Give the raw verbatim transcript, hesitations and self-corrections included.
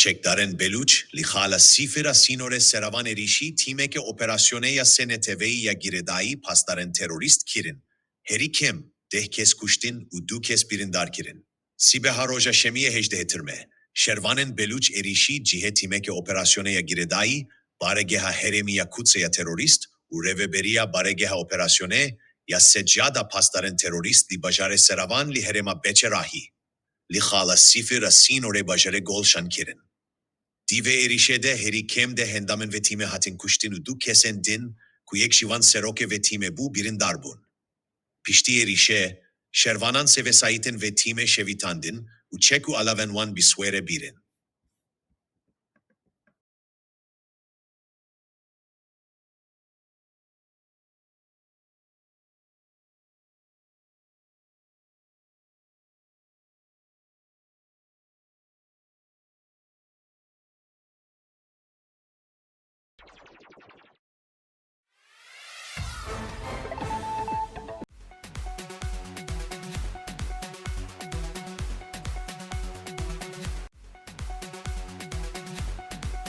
Çekdarên Belûç li xala sîfir a sînorê Seravan êrîşî tîmeke operasyonê ya S N T V'yî ya girêdayî pasdarên terorîst kirin. Herî kêm deh kes kuştin û du kes birîndar kirin. Sîbeha roja Şemiyê hejdehê Tirmê, şervanên Belûç êrîşî cihê tîmeke operasyonê ya girêdayî, baregeha herêmî ya Qudsê ya terorîst û rêveberiya baregeha operasyonê ya Secada pasdarên terorîst li bajarê Seravan li herêma Beçerahî, li xala sîfir a sînorê bajarê Golşan kirin. Di vê êrîşê de herî kêm deh endamên vê tîmê hatin kuştin û du kesên din ku yek ji wan serokê vê tîmê bû, birîndar bûn. Piştî êrîşê, şervanan sê vesayîtên vê tîmê şevitandin û çek û alavên wan bi swêrê birin.